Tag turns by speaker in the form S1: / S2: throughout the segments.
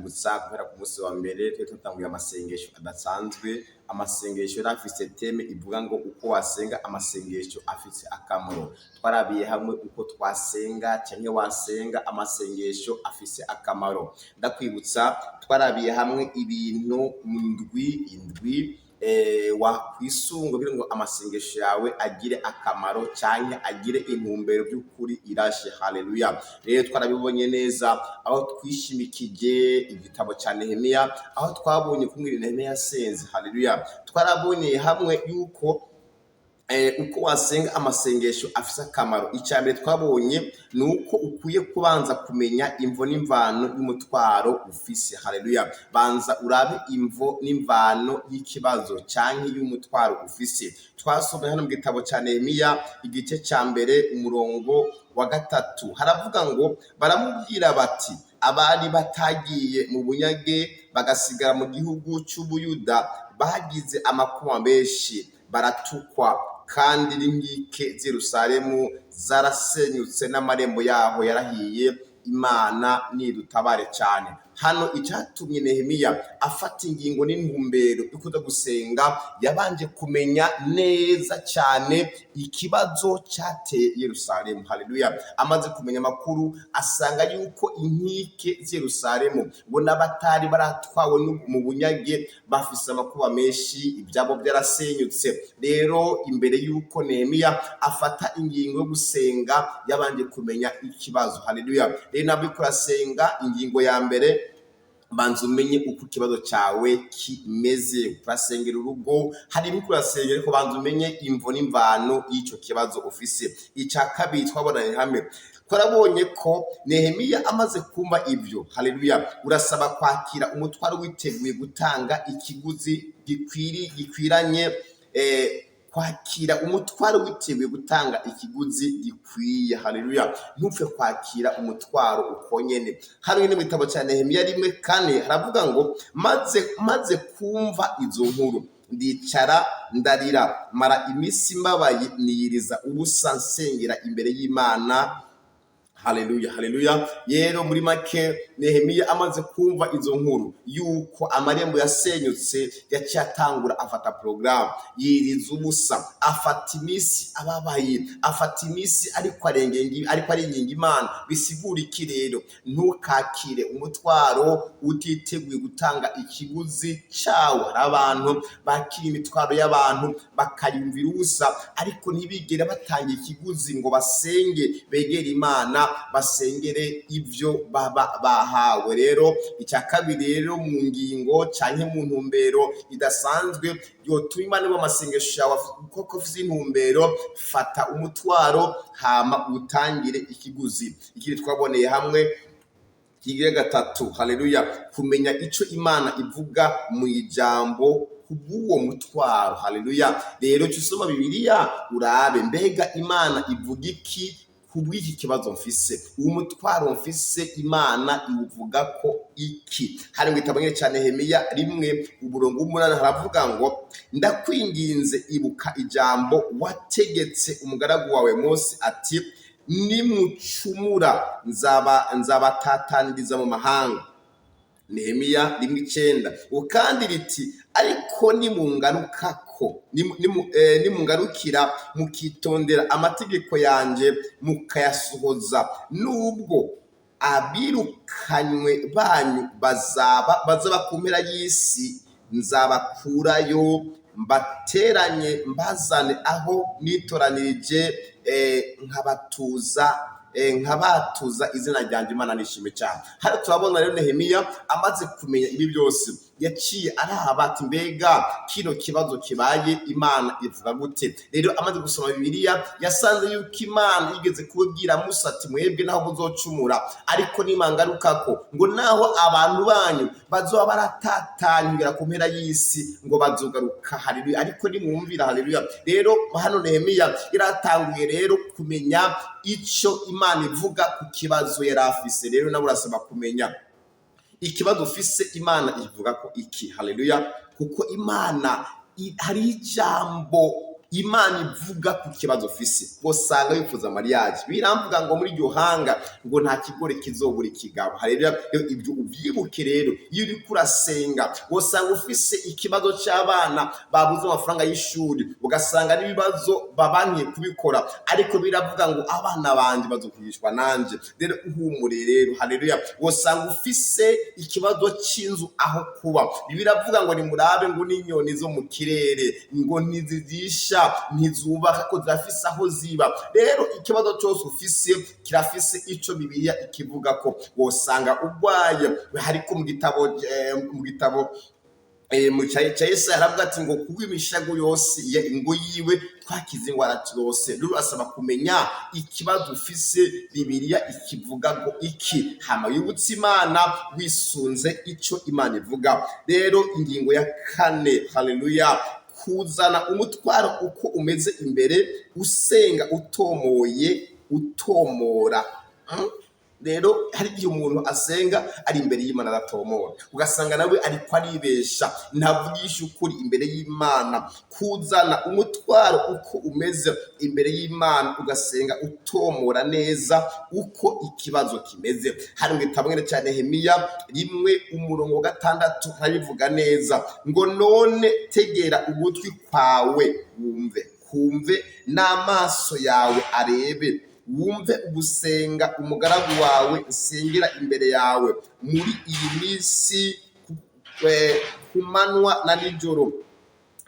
S1: Ndakwibutsa, guhera ku munsi wa mbere twari twatanguye amasengesho adasanzwe, amasengesho yari afise thème ivuga ngo "Uko wasenga amasengesho afise akamaro". Twarabiye hamwe uko twasenga canke wasenga amasengesho afise akamaro. Ndakwibutsa, twarabiye hamwe ibintu ndwi indwi wakwisunga kugira ngo amasengesho yawe agire akamaro canke agire intumbero by'ukuri irashe. Haleluya! Rero twarabibonye neza aho twishimikije igitabo ca Nehemiya, aho twabonye kumwira Nehemiya yasenze. Haleluya! Twarabonye hamwe yuko uko wasenga amasengesho afise akamaro. Icya mbere twabonye ni uko ukwiye kubanza kumenya imvo n'imvano y'umutwaro ufise. Haleluya! Banza urabe imvo n'imvano y'ikibazo canke y'umutwaro ufise. Twasomye hano mu gitabo ca Nehemiya, igice ca mbere, umurongo wa 3, haravuga ngo: "Baramubwira bati: Abari batagiye mu bunyage bagasigara mu gihugu c'Ubuyuda bagize amakuba menshi, baratukwa, kandi n'inkike z'i Yerusalemu zarasenyutse n'amarembo yaho yarahiye. Imana nidutabare cyane." Hano icyatumye Nehemiya afata ingingo n'intumbero yo kuza gusenga, yabanje kumenya neza cyane ikibazo cyateye Yerusalemu. Haleluya! Amaze kumenya amakuru, asanga yuko inkike z'i Yerusalemu ngo n'abatari baratwawe mu bunyage bafise amakuba menshi, ibyabo byarasenyutse. Rero imbere yuko Nehemiya afata ingingo yo gusenga, yabanje kumenya ikibazo. Haleluya! Rero nabwo urasenga, ingingo ya mbere, banza umenye uko ikibazo cyawe kimeze. Urasengera urugo, hari ibyo urasengera, ariko banza umenye imvo n'imvano y'icyo kibazo ufise. Icya kabiri twabonanye hamwe, twarabonye ko Nehemiya amaze kumva ibyo. Haleluya! Urasaba kwakira umutwaro witeguye gutanga ikiguzi gikwiranye, kwakira umutwaro witeguye gutanga ikiguzi gikwiye. Haleluya! Ntupfe kwakira umutwaro uko nyene. Hano nyene mu gitabo cya Nehemiya 1:4 haravuga ngo: Maze kumva izo nkuru, ndicara ndarira, mara iminsi mbabaye, niyiriza ubusa, nsengera imbere y'Imana." Haleluya, haleluya! Rero muri make, Nehemiya amaze kumva izo nkuru yuko amarembo yasenyutse, yaciye atangura afata porogaramu, yiriza ubusa, afata iminsi ababaye, afata iminsi ariko arengenga, ariko aringinga Imana. Bisigura iki rero? Ntukakire umutwaro utiteguye gutanga ikiguzi cyawo. Hari abantu bakira imitwaro y'abantu bakayumvira ubusa, ariko ntibigere batanga ikiguzi ngo basenge, begere Imana, basengere ibyo baba bahawe. Rero icya kabiri rero, mu ngingo cyangwa mu ntumbero idasanzwe yotuma Imana iba amasengesho yawe koko ufite intumbero, fata umutwaro hama utangire ikiguzi. Ikindi twaboneye hamwe kigira gatatu, haleluya, kumenya ico Imana ivuga mu ijambo kubw'uwo mutwaro. Haleluya! Rero cyo usoma Bibiliya, urabe mbega Imana ivuga iki kubw'iki kibazo mfise, uwo mutwaro mfise Imana iwuvuga ko iki? Hari mu gitabo nyine cya Nehemiya 1, umurongo w'8, haravuga ngo: "Ndakwinginze, ibuka ijambo wategetse umugaragu wawe Mose ati: Nimucumura nzabatataniriza mu mahanga." Nehemiya 1:9. Kandi riti: "Ariko nimungarukako, nimungarukira mukitondera amategeko yanje mukayasohoza, nubwo abirukanywe banyu bazaba ku mpera y'isi, nzabakurayo, mbateranye, mbazane aho nitoranirije, nkabatuza izina ryanjye." Imana nishime cyane. Hano turabona rero Nehemiya amaze kumenya ibi byose, yaciye araba ati: "Mbega kino kibazo kibaye, Imana ivuga gute?" Rero amaze gusoma Bibiliya, yasanze yuko Imana yigeze kubibwira Musa ati: "Mwebwe naho muzocumura, ariko nimangarukako, ngo naho abantu banyu bazoba baratatanye ku mpera y'isi, ngo bazogaruka." Haleluya! Ariko nimwumvira. Haleluya! Rero hano Nehemiya yaratanguye rero kumenya icyo Imana ivuga ku kibazo yari afise. Rero nawe urasaba kumenya ikibazo ufise, Imana ivuga ko iki. Haleluya! Kuko Imana hari ijambo. Imana ivuga ku kibazo ufise. Usanga wifuza mariage, biramvuga ngo muri iryo hanga ngo nta kigore kizobura ikigabo. Haleluya! Ibyo ubyibuke. Rero iyo uriko urasenga, usanga ufise ikibazo cy'abana babuze amafaranga y'ishuri, ugasanga n'ibibazo babankiye kubikora, ariko biravuga ngo abana banje bazokwigishwa nanje. Rero uhumure rero. Haleluya! Usanga ufise ikibazo cy'inzu aho kuba, biravuga ngo nimurabe ngo n'inyoni zo mu kirere, ngo ntizizisha, ntizubaka, ko zirafise aho ziba. Rero ikibazo cyose ufise kirafise ico Bibiliya ikivuga ko. Wosanga urwaye, hariko mu gitabo mu ca Yesaya haravuga ati ngo kubw'imishago yose ngo yiwe twakize ingwara zose. Rero urasaba kumenya ikibazo ufise Bibiliya ikivuga ngo iki, hama wibutse Imana wisunze ico Imana ivuga. Rero ingingo ya kane, haleluya, kuzana umutwaro uko umeze imbere, usenga utomoye, utomora. Rero hari igihe umuntu asenga ari imbere y'Imana adatomora, ugasanga nawe ariko aribesha, ntavugisha ukuri imbere y'Imana. Kuzana umutwaro uko umeze imbere y'Imana, ugasenga utomora neza uko ikibazo kimeze. Hari mu gitabo nyene ca Nehemiya 1 umurongo wa 6 harabivuga neza ngo: "None tegera ugutwi kwawe wumve, kumve n'amaso yawe arebe, wumve ugusenga umugaragu wawe nsengera imbere yawe muri iyi minsi ku manywa na nijoro,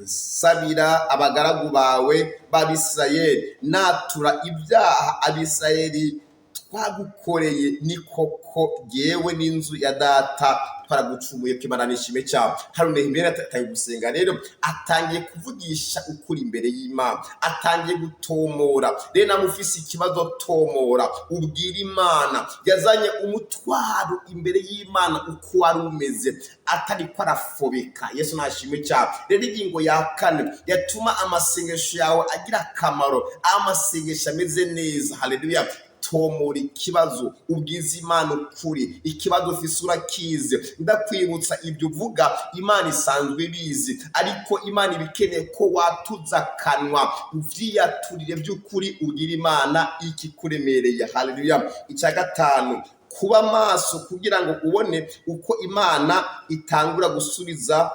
S1: nsabira abagaragu bawe b'Abisirayeli, natura ibyaha Abisirayeli twagukoreye. Ni koko yewe n'inzu ya data twaragucumuye." Imana nishime cyane. Hano Nehemiya atangiye gusenga, rero atangiye kuvugisha ukuri imbere y'Imana, atangiye gutomora. Rero namwe ufise ikibazo, tomora ubwira Imana. Yazanye umutwaro imbere y'Imana uko wari umeze, atari ko arafobeka. Yesu nashimwe cyane. Rero ingingo ya kane yatuma amasengesho yawe agira akamaro, amasengesho ameze neza, haleluya, tomora ikibazo, ubwiza Imana ukuri. Ikibazo ufise urakizi. Ndakwibutsa, ibyo uvuga Imana isanzwe ibizi, ariko Imana iba ikeneye ko watuza akanwa, uvyiyaturire by'ukuri, ubwira Imana ikikuremereye. Haleluya! Icya gatanu, kuba maso kugira ngo ubone uko Imana itangura gusubiza,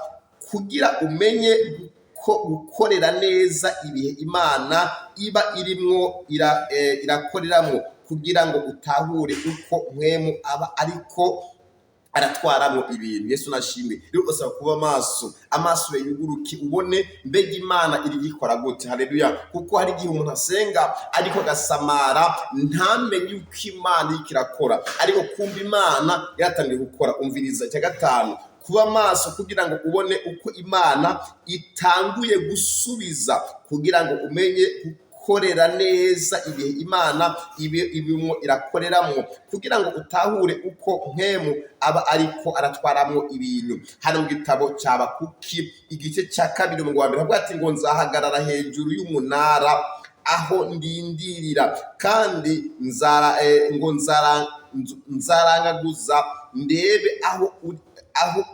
S1: kugira umenye ko gukorera neza ibihe Imana iba irimwo irakoreramwo, kugira ngo utahure uko Mpwemu aba ariko aratwaramo ibintu. Yesu nashimwe. Rero usaba kuba maso, amaso yuguruke, ubone mbega Imana iri gikora gute. Haleluya! Kuko hari igihe umuntu asenga ariko agasamara, ntamenye uko Imana iriko irakora, ariko kumva Imana yaratangiye gukora. Umviriza icya gatanu, kuba maso kugira ngo ubone uko Imana itanguye gusubiza, kugira ngo umenye gukorera neza ibihe Imana ibimwo irakoreramwo, kugira ngo utahure uko Mpwemu aba ariko aratwaramwo ibintu. Hano mu gitabo ca Habakuki igice cya 2 umurongo wa 1 havuga ati ngo: "Nzahagarara hejuru y'umunara aho ndindirira, kandi nzara ngo nzarangaguza ndebe aho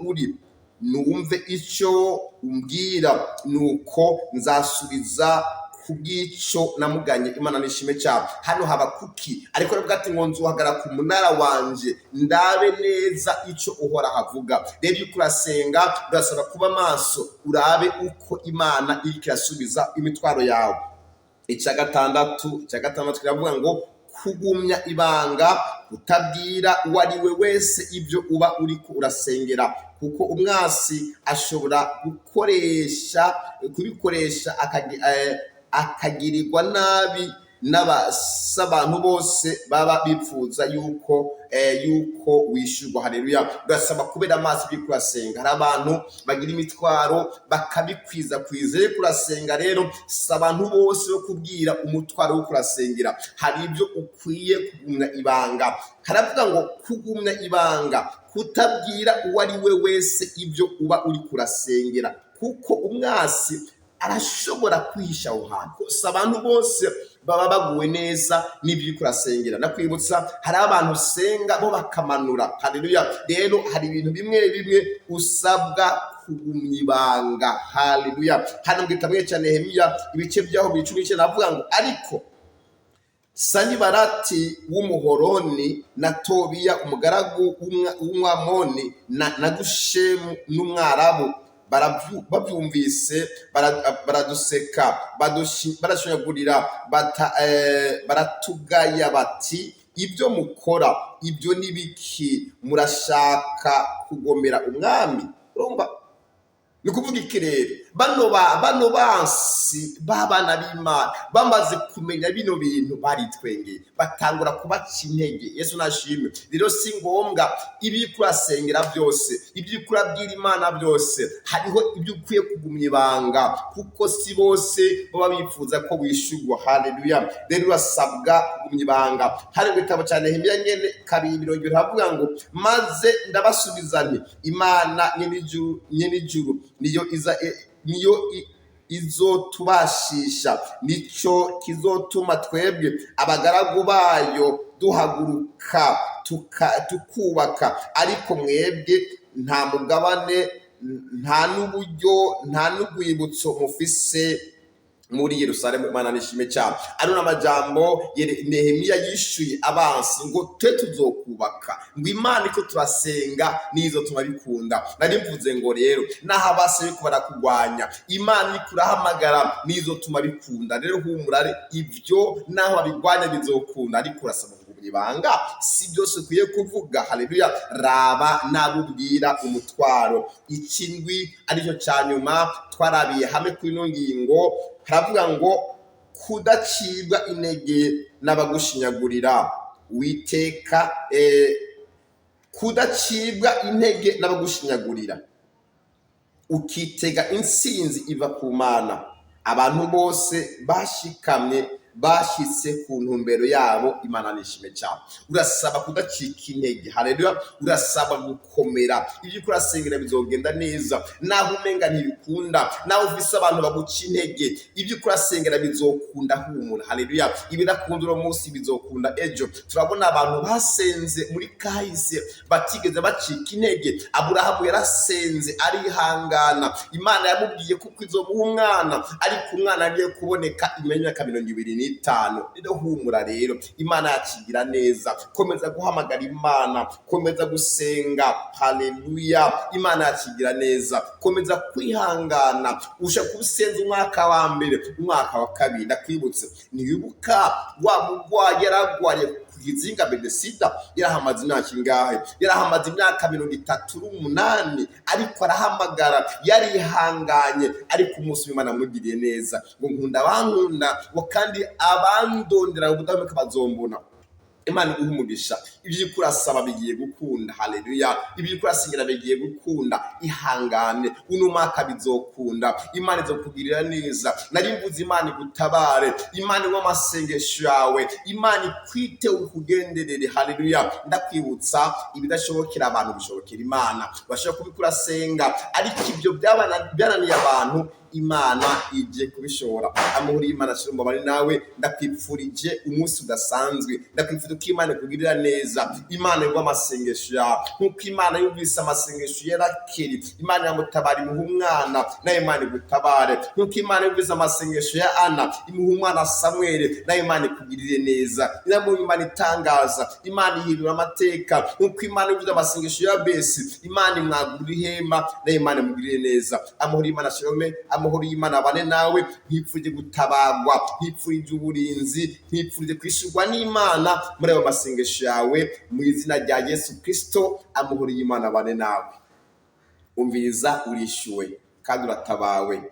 S1: uri, numve icyo umbwira, nuko nzasubiza kubw'icyo namuganye." Imana nishime cyane. Hano Habakuki ariko aravuga ati ngo: "Nzuhagarara ku munara wanje, ndabe neza icyo Uhoraho avuga." Rero iyo urasenga, urasaba kuba maso, urabe uko Imana iriko irasubiza imitwaro yawe. Icya gatandatu kiravuga ngo kugumya ibanga, kutabwira uwo ari we wese ibyo uba uriko urasengera, kuko umwasi ashobora kubikoresha akagirirwa nabi n'abantu bose baba bipfuza yuko wishyurwa. Haleluya! Urasaba kubera amaso ibyo urasenga. Hari abantu bagira imitwaro bakabikwiza kwiza. Rero urasenga, rero si abantu bose bo kubwira umutwaro wo kurasengera. Hari ibyo ukwiye kugumya ibanga. Haravuga ngo kugumya ibanga, kutabwira uwo ari we wese ibyo uba uri kurasengera, kuko umwasi arashobora kwihisha aho hantu. Si abantu bose baba baguwe neza n'ibyo uriko urasengera. Ndakwibutsa, hari abantu usenga bo bakamanura. Haleluya! Rero hari ibintu bimwe bimwe usabwa. kugumya ibanga. Haleluya. Hano mu gitabo cya Nehemiya ibice byaho 19 avuga ngo ariko Sanibarati w'Umuhoroni na Tobiya umugaragu w'Umwamoni na Gushemu n'Umwarabu bavyumvise baraduseka, barashinyagurira, baratugaya bati: "Ibyo mukora ibyo ni biki? Murashaka kugomera umwami?" Urumva ni ukuvuga iki rero? Bano bansi b'abana b'Imana bamaze kumenya bino bintu, baritwengeye, batangura kubaca intege. Yesu nashimwe. Rero si ngombwa ibyo uriko urasengera byose, ibyo uriko urabwira Imana byose. Hariho ibyo ukwiye kugumya ibanga, kuko si bose baba bifuza ko wishurwa. Haleluya. Rero urasabwa kugumya ibanga. Hari mu gitabo cya Nehemiya nyene 2:20 havuga ngo: "Maze ndabasubiza nti: Imana nyen'ijuru niyo iza niyo izotubashisha, nico kizotuma twebwe abagaragu bayo duhaguruka tukubaka, ariko mwebwe nta mugabane, nta n'uburyo, nta n'urwibutso mufise muri Yerusalemu." Imana nishime cyane. Ano n'amajambo Nehemiya yishuye abansi ngo twe tuzokubaka, ngo Imana iko turasenga nizo tumabikunda. Nari mvuze ngo rero naho abasi bariko barakugwanya, Imana iriko urahamagara nizo tumabikunda. Rero humurare, ivyo naho babigwanya bizokunda, ariko urasaba kugumya ibanga. Si byose ukwiye kuvuga. Haleluya. Raba nabo ubwira umutwaro. Ikindwi, aricyo cya nyuma twarabiye hamwe kuri ino ngingo, haravuga ngo kudacibwa intege n'abagushinyagurira. Witeka kudacibwa intege n'abagushinyagurira, ukitega intsinzi iva ku Mana. Abantu bose bashikamye bashyitse ku ntumbero yabo. Imana nishime cyane. Urasaba kudacika intege. Haleluya. Urasaba gukomera. Ibyo uriko urasengera bizogenda neza, naho umenga ntibikunda, naho ufise abantu baguca intege. Ibyo uriko urasengera bizokunda, humura. Haleluya. Ibidakunda uno munsi bizokunda ejo. Turabona abantu basenze muri kahise batigeze bacika intege. Aburahamu yarasenze, arihangana. Imana yamubwiye kuko izomuha umwana, ariko umwana agiye kuboneka inyuma y'imyaka 25. Rero humura, rero Imana yakigira neza. Komeza guhamagara Imana, komeza gusenga. Haleluya. Imana yakigira neza. Komeza kwihangana. Ushaka kuba usenze umwaka wa mbere, umwaka wa kabiri. Ndakwibutse, ntiwibuka wa mugwayi yaragwariye ku kizinga Bedesida? Yarahamaze imyaka ingahe? Yarahamaze imyaka 38, ariko arahamagara, yarihanganye. Ariko umunsi w'Imana amugiriye neza ngo: "Nkunda abankunda," ngo kandi "abandondera ubudahemuka bazombona." Imana iguha umugisha. Ibyo uriko urasaba bigiye gukunda. Haleluya. Ibyo uriko urasengera bigiye gukunda. Ihangane, uno mwaka bizokunda. Imana izokugirira neza. Nari mvuze Imana igutabare, Imana igwe amasengesho yawe, Imana ikwite, ukugenderere. Haleluya. Ndakwibutsa, ibidashobokera abantu bishobokera Imana. Bashobora kubikora urasenga, ariko ibyo byananiye abantu, Imana igiye kubishobora. Amahoro y'Imana ashirumba bari nawe. Ndakwipfurije umunsi udasanzwe. Ndakwipfurije ko Imana ikugirira neza, Imana igwa amasengesho yawe, nk'uko Imana yumvise amasengesho ya Rakeli, Imana yamutabara imuha umwana, nayo Imana igutabare. Nk'uko Imana yumvise amasengesho ya Ana, imuha umwana Samweli, nayo Imana ikugirire neza. Imana itangaza, Imana ihindura amateka. Nk'uko Imana yumvise amasengesho ya Besi, Imana imwagurira ihema, nayo Imana imugirire neza. Amahoro y'Imana, shalome. Amahoro y'Imana abane nawe. Nkwifurije gutabagwa, nkwifurije uburinzi, nkwifurije kwishurwa n'Imana muri ayo masengesho yawe, mu izina rya Yesu Kristo. Amahoro y'Imana abane nawe. Umviriza, urishyuwe kandi uratabawe.